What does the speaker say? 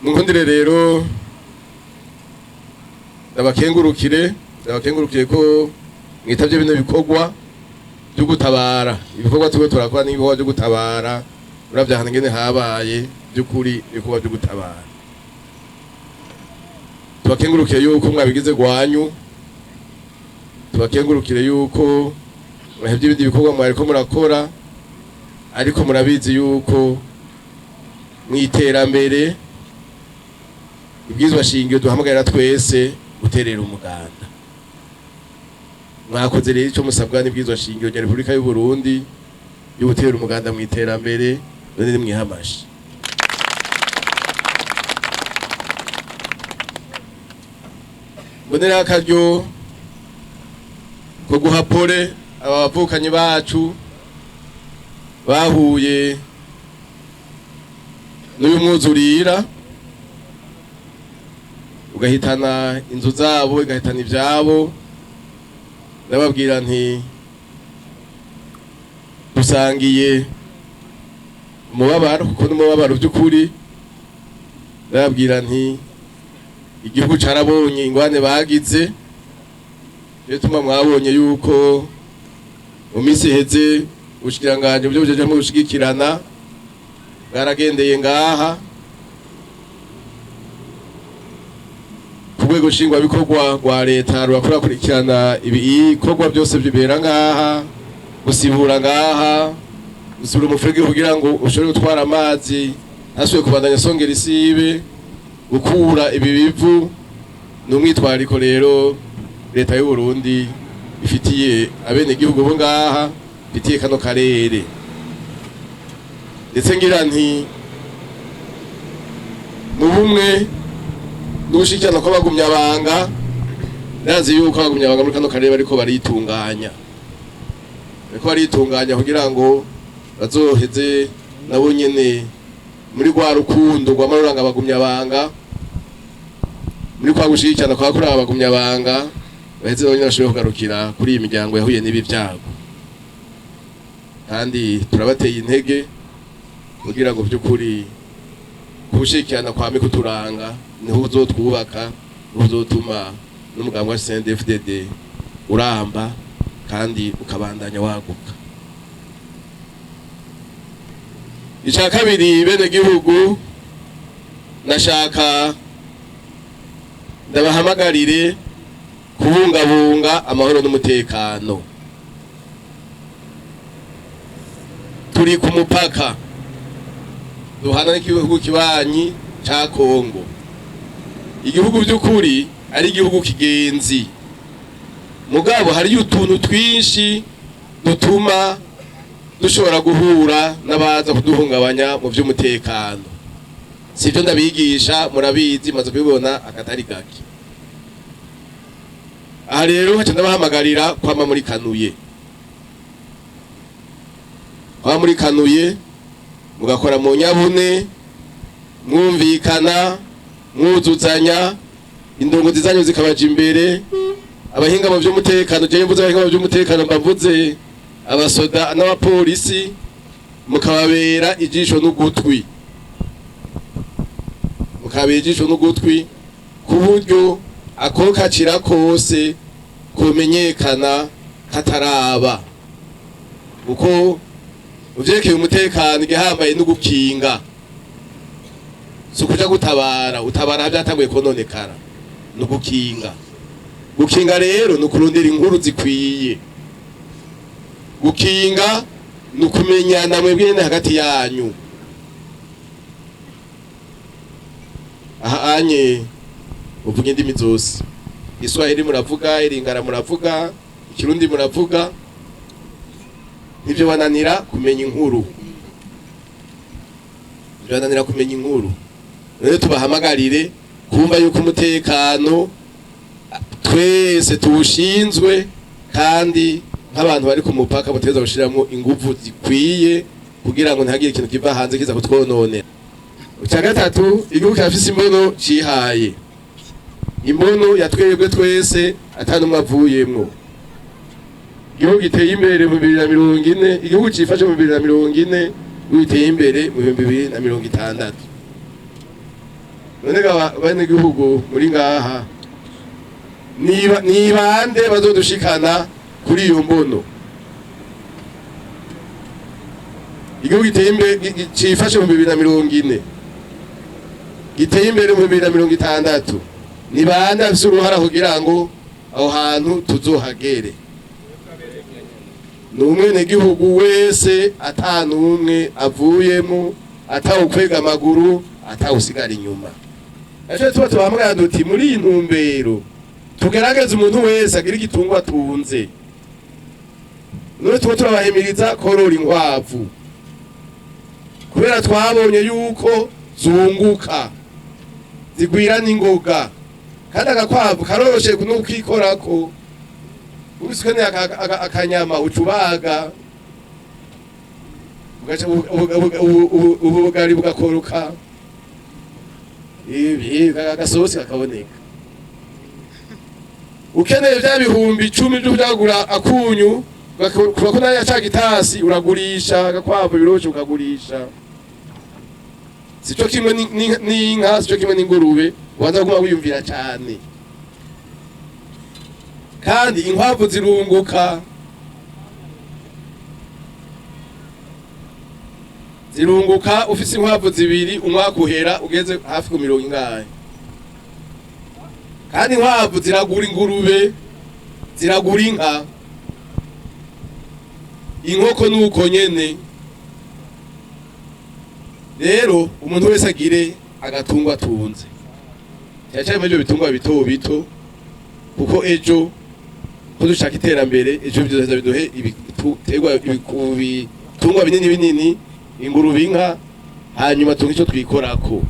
Mukundire rero ndabakengurukire ko mwitavye bino bikorwa byo gutabara. Ibikorwa tuwe turakora n'ibikorwa byo gutabara, uravye ahantu ngene habaye by'ukuri ibikorwa byo gutabara. Tubakengurukire yuko mwabigize gwanyu, tubakengurukire yuko mwahevye ibindi bikorwa mwariko murakora, ariko murabizi yuko mwiterambere ibwizwa shingiro duhamagarira twese guterera umuganda. Mwakoze rero ico musabwa n'ibwizwa shingiro rya Republika y'u Burundi yo gutera umuganda mu iterambere, none nimwihamashe. Mbonera akaryo ko guha pole aba bavukanyi bacu bahuye n'uyu mwuzurira ugahitana inzu zabo, igahitana ivyabo. Ndababwira nti dusangiye umubabaro, kuko n'umubabaro by'ukuri. Ndababwira nti igihugu carabonye ingwane bagize, rero tuma mwabonye yuko mu minsi iheze ubushikiranganje byo bujeje mu gushigikirana bwaragendeye ngaha ku rwego nshingwabikorwa rwa leta, rurakurikirana ibikorwa byose bibera ngaha, gusibura ngaha, gusibura umufurege kugira ngo ushobore gutwara amazi ntasubiye kubandanya asongera isibe, gukura ibi bivu. Ni umwitwariko rero leta y'u Burundi ifitiye abenegihugu bo ngaha, ifitiye kano karere. Ndetse ngira nti mu bumwe n'ugushikirana kw'abagumyabanga, ndazi yuko abagumyabanga muri kano karere bariko baritunganya, kugira ngo bazoheze nabo nyene muri rwa rukundo rwa maruranga abagumyabanga, muri kwa gushikirana kwa kuri abagumyabanga, baheze nabo nyene bashobore kugarukira kuri iyi miryango yahuye n'ibi vyago. Kandi turabateye intege kugira ngo by'ukuri kubushikirana kwame kuturanga niho uzotwubaka, niho uzotuma n'umugambi wa CNDD-FDD uramba kandi ukabandanya waguka. Ica kabiri, bene gihugu, nashaka ndabahamagarire kubungabunga amahoro n'umutekano. Turi ku mupaka duhana n'igihugu kibanyi ca Kongo. Igihugu by'ukuri ari igihugu kigenzi, mugabo hari utuntu twinshi dutuma dushobora guhura n'abaza kuduhungabanya mu by'umutekano. Sivyo ndabigisha, murabizi, maze kubibona akatari gake. Aha rero haca ndabahamagarira kwama muri kanuye, mugakora mu nyabune, mwumvikana, mwuzuzanya, indongozi zanyu zikabaja imbere. Abahinga mu by'umutekano, je mvuze abahinga mu by'umutekano mbavuze abasoda n'abapolisi, mukababera ijisho n'ugutwi, ku buryo akokacira kose kumenyekana kataraba. Uko uvyerekeye umutekano igihambaye n'ugukinga, si ukuja gutabara, utabara vyatanguye kononekara, ni ugukinga. Gukinga rero ni ukurondera inkuru zikwiye. Gukinga ni ukumenyana mwebwe nyene hagati yanyu. Aha anye uvuga indimi zose, Igiswahili muravuga, Iringara muravuga, Ikirundi muravuga, nivyo bananira kumenya inkuru, nivyo bananira kumenya inkuru. Rero tubahamagarire kumva yuko umutekano twese tuwushinzwe, kandi nk'abantu bari ku mupaka bategerezwa gushiramwo inguvu zikwiye kugira ngo ntihagire ikintu kiva hanze kiza kutwononera. Icya gatatu, igihugu kirafise imbono cihaye, imbono ya twebwe twese ata n'umwe avuyemwo. Igihugu giteye imbere mu 2040, igihugu cifashe mu 2040, igihugu giteye imbere mu 2060. None bene gihugu muri ngaha, ni bande bazodushikana kuri iyo mbono? Igihugu giteye imbere cifashe mu 2040, giteye imbere mu 2060, ni bande bafise uruhara kugira ngo aho hantu tuzohagere? Ni umwenegihugu wese, ata n'umwe avuyemo, atawukwega amaguru, atawusigara inyuma. Ejo tuba tubahamagara duti muri iyi ntumbero tugerageze umuntu wese agira igitungwa atunze. None tuba turabahimiriza korora inkwavu, kubera twabonye yuko zunguka, zigwira n'ingoga, kandi agakwavu karoroshe nukikorako. Ubiswe akanyama ucubaga ubugari bugakoroka, agasosi kakaboneka. Ukeneye vya 10,000 vyo kugura akunyu, kuba nayo ya ca gitasi uragurisha agakwavu, biroshe ukagurisha. Sico kimwe n'inka, sico kimwe n'ingurube, ubanza kuguma wiyumvira cane. Kandi inkwavu zirunguka, zirunguka. Ufise inkwavu zibiri, umwaka uhera ugeze hafi ku mirongo ingahe. Kandi inkwavu ziragura ingurube, ziragura inka, inkoko nuko nyene. Rero umuntu wese agire agatungwa atunze, cyane muri ibyo bitungwa bito bito, kuko ejo ko dushaka iterambere, ejo bizoheza biduhe ibiterwa, ibitungwa binini binini, ingurube, inka, hanyuma tunge icyo twikorako.